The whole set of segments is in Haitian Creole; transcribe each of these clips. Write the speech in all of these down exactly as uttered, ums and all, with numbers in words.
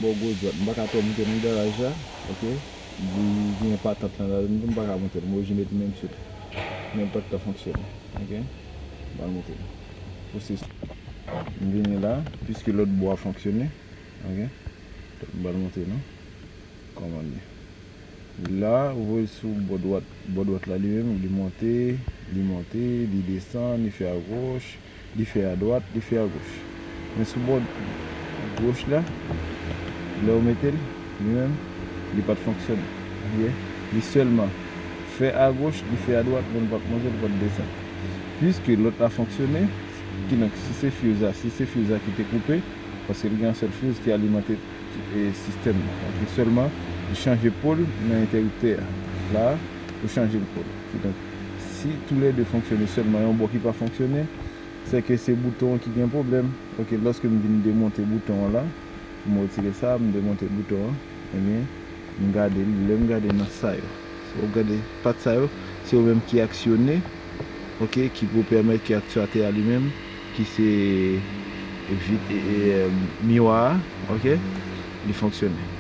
Bò goch dwat, m pa ka twò monte nan garaj la, ok? Li gen patant lan ladan l tou, m pa ka monte l. M oblije met menm sou menm patant la fonksyone, ok? M pral monte l. Pou se, m vini la, piske lòt bò a fonksyone, ok? M pral montre nou kòman l ye. La, ou voye sou bò dwat, bò dwat la li menm, li monte, li monte, li desann, li fè agoch, li fè adwat, li fè agoch. Men sou bò goch la, lè w mete l, li menm, li pa t fonksyone. Ok? Li sèlman fè agoch, li fè adwat, men li pa t monte, li pa t desann. Piske lòt la fonksyone, kidonk si se fiz la, si se fiz la ki te koupe, paske li gen yon sèl fiz ki alimante e, sistèm nan. Ok, sèlman, li chanje pòl nan entèriptè a. La, ou chanje l pòl. Kidonk, si toulède fonksyone, sèlman yon bò ki pa fonksyone, se ke se bouton an ki gen pwoblèm. Ok, lòske m vin demonte bouton an la, m retire sa, m demonte bouton an, ebyen, m gade l, lè m gade nan sa yo. Si w gade pat sa yo, se yo menm ki aksyone, ok, ki pou pèmèt ke aktyatè a li menm, ki se vit, e, e, e, miwa a, ok, li fonksyone.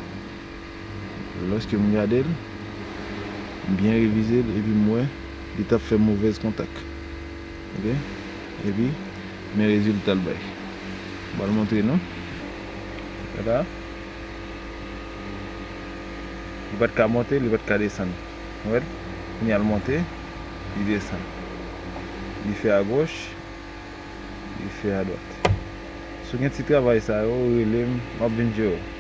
Lòske m gade l, m byen revize l, epi m wè li t ap fè movèz kontak. Ok? Epi, men rezilta l bay. M pral montre nou. Gade la. Li pa t ka monte, li pa t ka desann. Ou wè l? Kounye a l monte, li desann. Li fè agoch, li fè adwat. Si w gen ti travay sa yo, rele m, m ap vin jere w.